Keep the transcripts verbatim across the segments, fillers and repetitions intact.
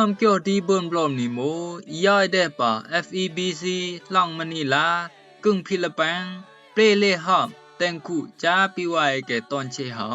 Hâm kyo di bun blom ni mo, i yai de pa F E B C lang Manila, kung Philippines, ple le hâm, teng ku cha pi wai ke ton che ha.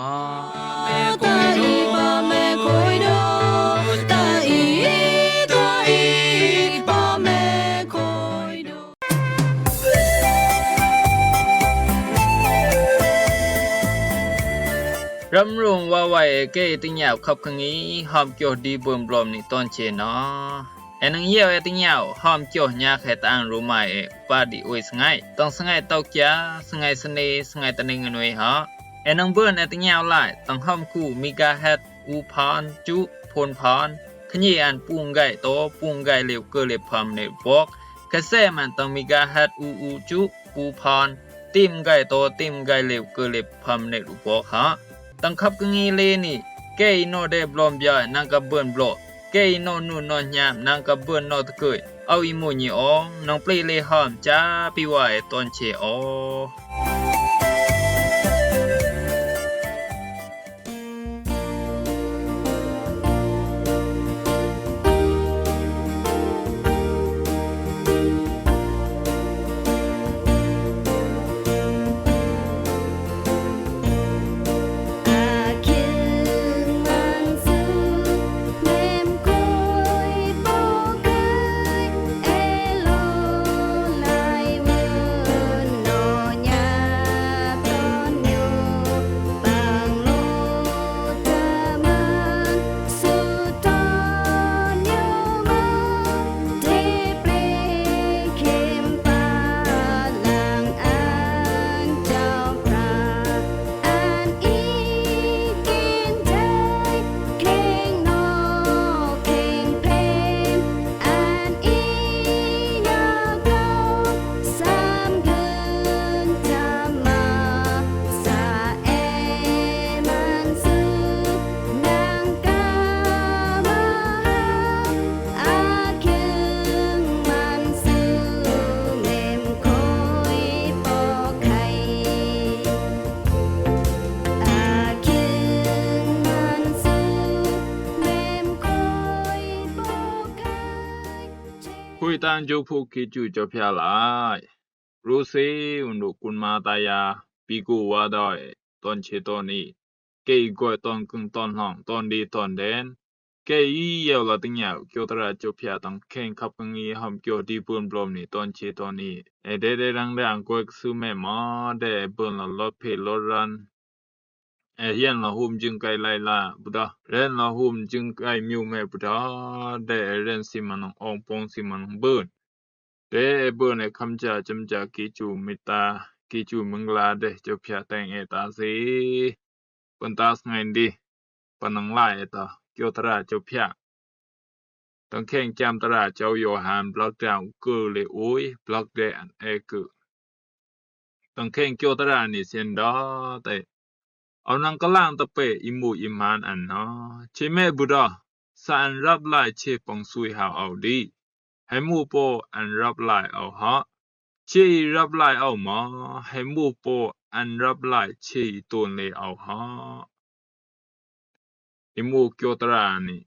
Ram rung wa wai e ke ti nyau khap kang i hâm kyo di bun blom ni ton che no. E nang yau e ti nyau hâm kyo nya khe tang ru mai e pa di ui sngai. Tang sngai tau kia, sngai sene, sngai tani ngan ui ha. E nang bun e ti nyau lai, tang hâm ku megahertz u phan, chu, phun phan. Khnyi an pung gai to, pung gai liu ke liu pham ne bok. Khe se man tang megahertz u u chu, u phan. Tim gai to, tim gai liu ke liu pham ne u bok ha. Tang khap kang i le ni, ke i no de blom bia nang ka bun blo. Ke i no nu no nyam nang ka bun no tkui. Au i mu nyi ong, nang ple le hâm cha pi wai ton che o. Hui tang ju phu ki ju cho phia lai. Ru si un du kun ma ta ya pi ku wa doi ton che ton i. Ke i goi ton kung ton hong ton di ton den. Ke i yau la ting yau kyo tara cho phia tang keng khap kang i hâm kyo di bun blom ni ton che ton i. E de de rang de ang goi su me ma de bun la lot phe lot ran. E hien la hum jing kai lai la buda. Ren la hum jing kai miu me buda. De e ren si ma nang ong pong si ma nang bun. De e bun e kham cha cham cha ki chu mita ki chu mung la de cho phia teng e ta si. Pun ta sngai di. Pun nang lai e ta kyo tara cho phia. Tang keng cham tara chau Yohan blak dang u kơ le ui blak de an e kơ. Tang keng kyo tara ni sien da te. Au nang ka lang ta pe i mu i man an na. Che me buda. Sa an rap lai che pang sui hau au di. He mu po an rap lai au ha. Che i rap lai au ma. He mu po an rap lai che i ton le au ha. I mu kyo tara ni.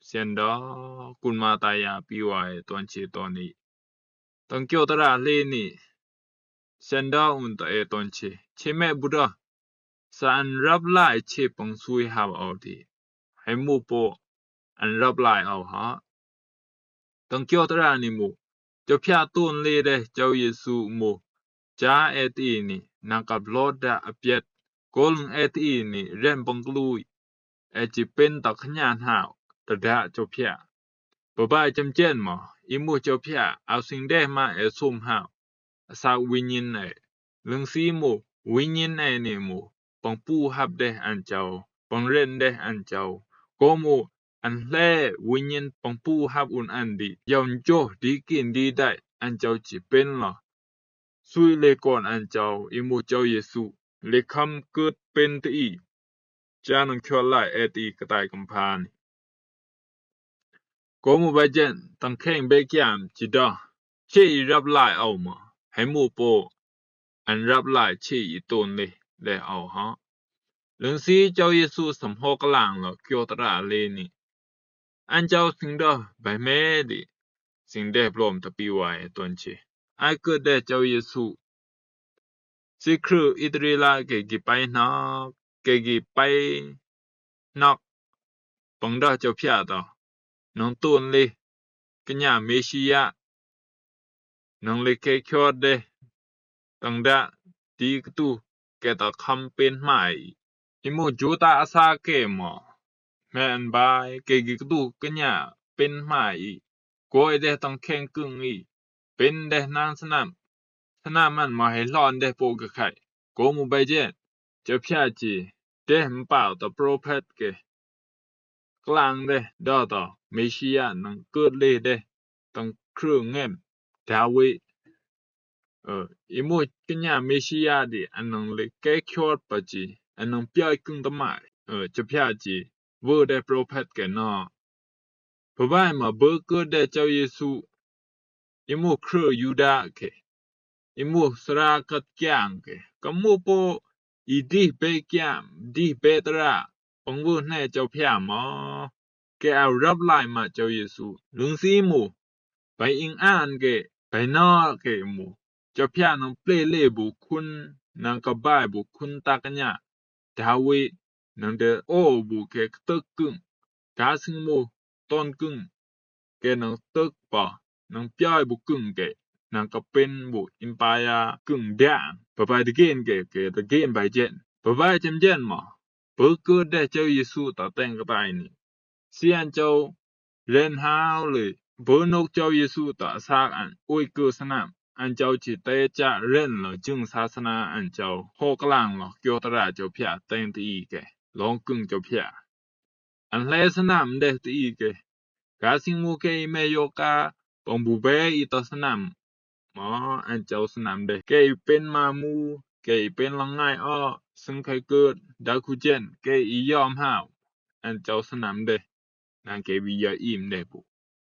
Sien da kun ma ta ya pi wai ton che ton i. Tang kyo tara le ni. Sien da un ta e ton che. Che me buda. Sa an rap lai che pang sui hau au di. He mu po an rap lai au ha. Tang kyo tara ni mu. Cho phia ton le de chau Yesu mu. Cha e ti ni nang kap lot da a piet. Kol e ti ni ren pang klui. E chi pen ta khnya hau ta da cho phia. Ba bai cham chen ma i mu cho phia au sing de ma e sum hau. A sa winyin e. Lung si mu winyin e ni mu. Pang pu hap de an chau. Pang ren de an chau. Ko mu an hle winyin pang pu hap un an di. Yau njo di kin di dai an chau chi pen la. Sui le kon an chau i mu chau Yesu. Le kham kut pen te i. Cha nang kyo lai e ti ka tai kam phan. Ko mu ba jen tang keng be kiam chi da. Che i rap lai au ma. He mu po an rap lai che i ton le le au ha. Lung si chau Yesu sam ho ka lang la kyo tara le ni. An jauv sing dø bai me di sing de blom tapi wai ton che. Ai kut de Jauv Yesu. Si krø Israel kè gi pai nok, kè gi pai nok. Pang dø Jauv Pia dø nang ton le kenya Mesia. Nang le kè kyot de tang da di ktu kè ta kham pen mai. Imu Juda asa kè mo. Mè an bai kè gi ktu kenya pen mai. Koi de tang kheng kung i. Pen de nan sanam. Sanam an mo he lon de po ga khai. Ko mu bai jen. Jauv Pia chi. De mpao ta prophet kè. Klang de dø ta Mesia nang kut le de tang krø ngem. Dawi. Imu kenya Mesia di an nang le kè kyot pa chi an nang pyai kung tamai. Jauv Pia chi. Vø de prophet kè no. Pabai ma bø kut de Jauv Yesu. Imu krø Juda kè. Imu sra kat kyang kè. Kamu po i dih be kyam, dih be tra. Pang vø ne Jauv Pia mo. Kè a rap lai ma Jauv Yesu. Lung si mu. Bai ing an kè. Bai no kè mu. Jauv Pia nang ple le bu kun. Nang ka bai bu kun ta kenya. Dawi nang de o bu kè ktøk kung. Ka sing mu ton kung. Kè nang tøk pa nang pyai bu kung kè nang ka pen bu empire kung diang. Pabai de gen kè kè de gen bai jen. Pabai jem jen ma. Bø kut de Jauv Yesu ta teng ka tai ni. Si an jauv ren hao le. Bø nok Jauv Yesu ta sak an oi kut sanam. An jauv chi te cha ren lo jung sa sana an jauv. Ho klang lo kyo tara Jauv Pia teng ti i kè. Long kung Jauv Pia. An le sanam de ti i kè. Ka sing mu kè i me yo ka pang bu be i ta sanam. Mo an jauv sanam de. Kè i pen ma mu, kè i pen lang ngai o, sing khai kut, da ku jen, kè i yom hao. An jauv sanam de. Nang kè bi ya im de bu.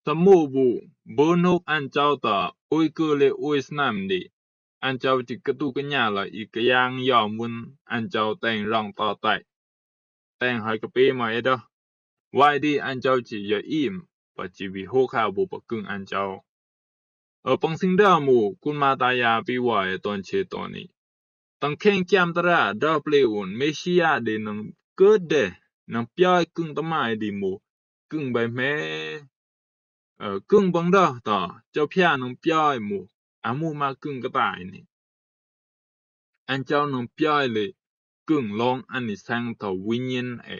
Samu bu, bø nok an jauv ta, oi kut le oi sanam de. An jauv chi ktu kenya la i ka yang yom wun, an jauv teng rong ta tai. Teng hai ka pe ma e dø. Wai di an jauv chi ya im, pa chi bi ho ka bu pa kung an jauv. Ơ pang sing dø mu, kun ma ta ya pi wai ton che ton ni. Tang kheng kyam tara dø ple un, Mesia de nang kut de, nang pyai kung tamai di mu, kung bai me. Ơ kung bang dø ta, Jauv Pia nang pyai mu, a mu ma kung ka tai ni. An jauv nang pyai le kung long an ni sang ta winyin e.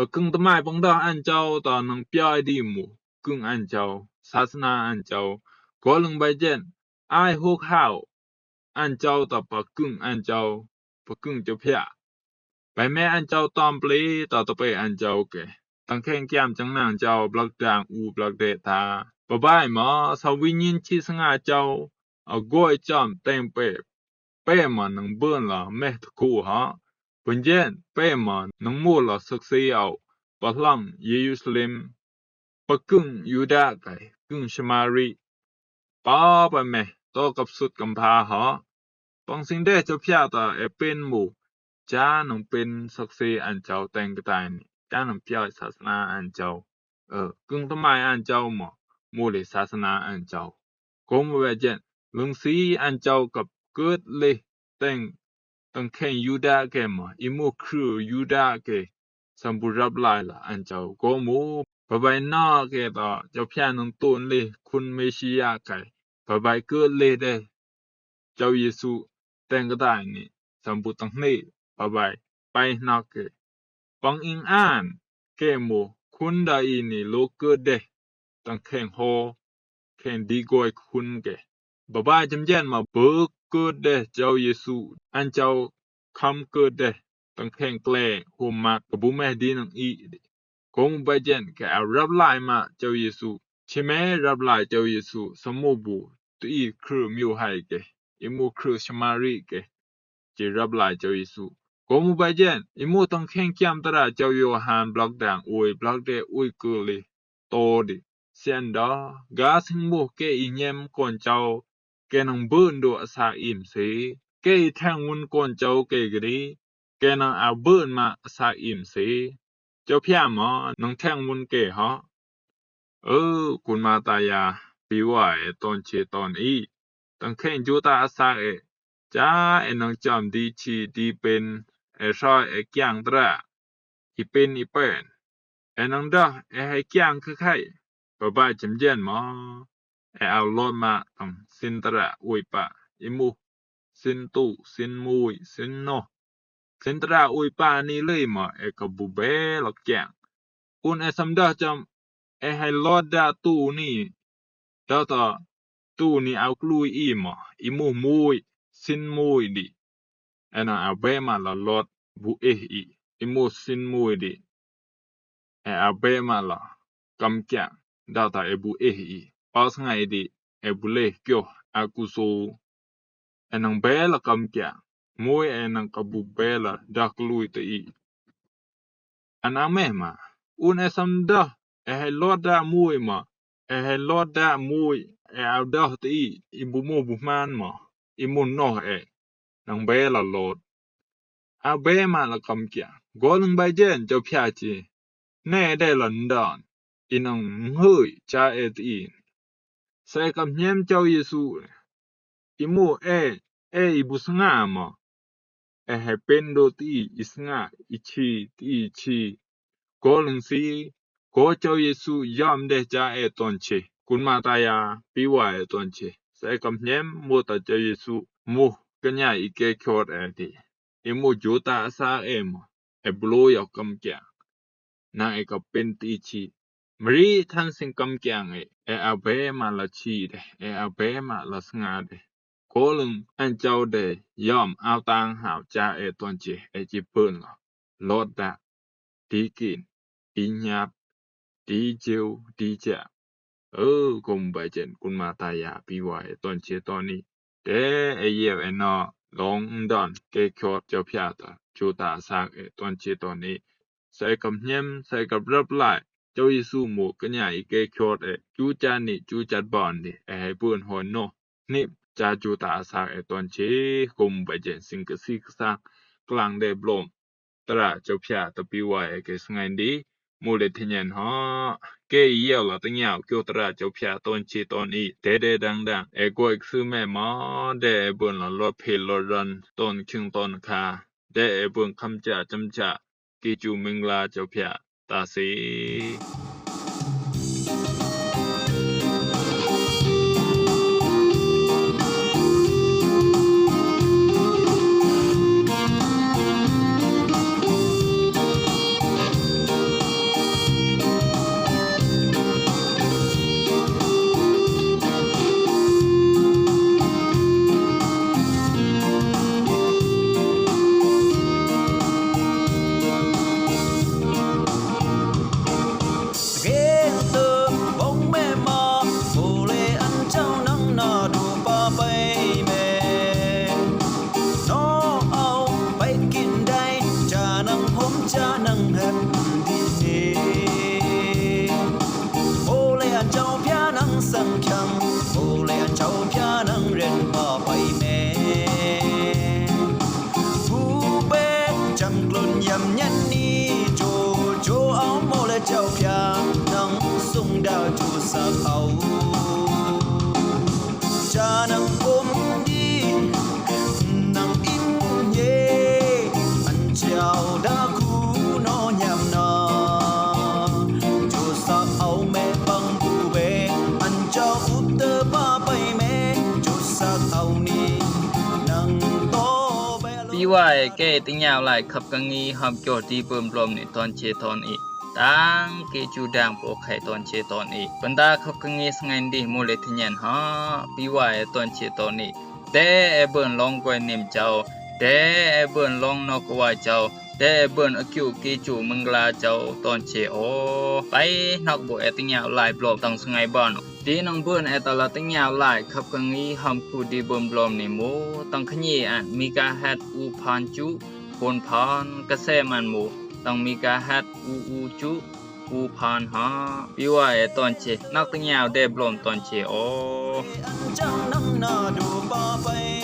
Ơ kung tamai pang dø an jauv ta nang pyai di mu kung an jauv, sa sana an jauv. Ko lung bai jen, ai hok hao an jauv ta pa kung an jauv, pa kung Jauv Pia. Bai me an jauv tom ple ta ta pe an jauv kè. Tang kheng kyam chang nang jauv blak dang u blak de ta. Pabai ma sa winyin chi sanga jauv. A goi cham teng pe. Pe ma nang bun la me ta ku ha. Bun jen pe ma nang mu la sak se au. Pa lang Jerusalem. Pa kung Yuda kai kung Samari. Pa pa me to kap sut kam pha ha. Pang sing de Jauv Pia ta e pen mu. Cha nang pen sak se an jauv teng ka tai ni. Cha nang pyai sa sana an jauv. Ơ kung tamai an jauv mo. Mu le sa sana an jauv. Ko mu we jen, lung si an jauv kap kut le teng, tang kheng Yuda kè ma, i mu krø Yuda kè, sam bu rap lai la an jauv. Ko mu, pabai na kè ta, Jauv Pia nang ton le, kun Mesia kè, pabai kut le de, Jauv Yesu, teng ka tai ni, sam bu tang ne, pabai, pai na kè. Pang ing an, kè mu, kun da i ni lo kut de, tang kheng ho, kheng di goi kun kè. Pabai jem jen ma bø kut de Jauv Yesu, an jauv kham kut de, tang kheng kle, ho mak, ka bu me di nang i de. Ko mu bai jen kè a rap lai ma Jauv Yesu, chi me rap lai Jauv Yesu, samu bu, tu i krø miu hai kè, i mu krø Samari kè. Chi rap lai Jauv Yesu. Ko mu bai jen, i mu tang kheng kyam tara Jauv Yohan blak dang oi, blak de oi kuli. To di. Sien da, ga sing mu kè i nyem kon jauv, kè nang bun du a sa im se. Kè i thang wun kon jauv kè gri, kè nang a bun ma a sa im se. Jâu Phiah mò nâng teng mun ke hŏ. Ơ, kun ma ta ya, pi wa e ton che ton i. Tang khen ju ta a sak e. Ja e nâng chom di chi di pen e soi e kiang tra. I pen i pen. E nâng da e hai kiang kha khai. Ba ba chem jen mò. E au lot ma tang sin tra ui pa i mu. Sin tu, sin mui, sin noh. Sin tra ui pa ni lei mò e ka bu be lak kiang. Un e sam da chom e hai lot da tu ni. Da ta tu ni au klui i mò i mu mui, sin mui di. E nâng au be ma la lot bu eh i, i mu sin mui di. E au be ma la kam kiang, da ta e bu eh i. Pas ngai di e bu le kyo a ku su. E nâng be la kam kiang, mui e nâng ka bu be la da klui te i. An a meh ma, un e sam da, e hai lot da mui ma, e hai lot da mui, e au da te i, i bu mu bu man ma, i mu noh e, nâng be la lot. A be ma la kam kiang, go lưng bai jen Jâu Phiah chi, ne de la ndan, i nâng mhøi cha e te i. Sa e kam hnyem Jâu Yesu, i mu e, e i bu snga ma. E hai pen do ti i snga, i chi, ti i chi. Go lưng si, go Jâu Yesu yom de cha e ton che. Kun ma ta ya, pi wa e ton che. Sa e kam hnyem, mu ta Jâu Yesu, mu, kanya i ke kyot e ti. I mu ju ta sa e ma. E blo yok kam kiang. Nang e ka pen ti chi. Mri than sing kam kiang e, e a be ma la chi de, e a be ma la snga de. Ko lưng an chau de, yom au tang hau cha e ton che, e chi pun la. Lot da, ti kin, ti nyap, ti chiu, ti cha. Ơ, kum bai chen, kun ma ta ya, pi wa e ton che ton ni. Te e yeu e no, long ndon, ke kyot Jâu Phiah ta, chu ta sak e ton che ton ni. Sa e kam hnyem, sa e kam rap lai, Jâu Yesu mu kanya i ke kyot e, chu chan ni, chu chat bon ni, e hai pun hon no. Nip, cha chu ta sak e ton che, kum bai chen sing ke sik sang, klang de blom. Tara Jâu Phiah ta pi wa e ke sngai ndi, mu le thenyen hon. Ke i yeu la tang yau kyo tara Jâu Phiah ton che ton i, te de dang dang, e ko ek su me ma, de e bun la lot phe lot ran, ton king ton ka, de e bun kam cha cham cha, ki chu ming la Jâu Phiah, ta si. Genta bong me ma, bole an chau nang na du pa pai me. No au pai kin dai, cha nang hom cha nang hep di ni. Bole an chau pia nang sang kyang, bole an chau pia nang ren pa pai me. Hu be cham klun yam nyan ni, cho cho au mo le chau pia nang sung da chu sak au. Cha nang kum di nang im ye, an chau da ku no nyam na. Chu sak au me pang ku be, an chau u te pa pai me, chu sak au ni nang to be lo. Pi wa e ke tang yau lai khap ka ngi hom kyo ti pum blom ni ton che ton i. Tang ke chu dang po khai ton che ton i. Banda khap ka ngi sngai ndi mu le thenyen hon. Pi wa e ton che ton i. Te e bun long koi nim chau. Te e bun long nok wa chau. Te e bun a kyu ki chu mangla chau ton che o. Pai nok bu e tang yau lai blom tang sngai bon. Ti nang bun e ta la tang yau lai khap ka ngi hom ku di bum blom ni mu. Tang kha nyi an megahertz u phan chu, pun phan ka se man mu. Tang megahertz u u chu, u phan hon. Pi wa e ton che, nak tang yau de blom ton che o. An chang nang na du pa pai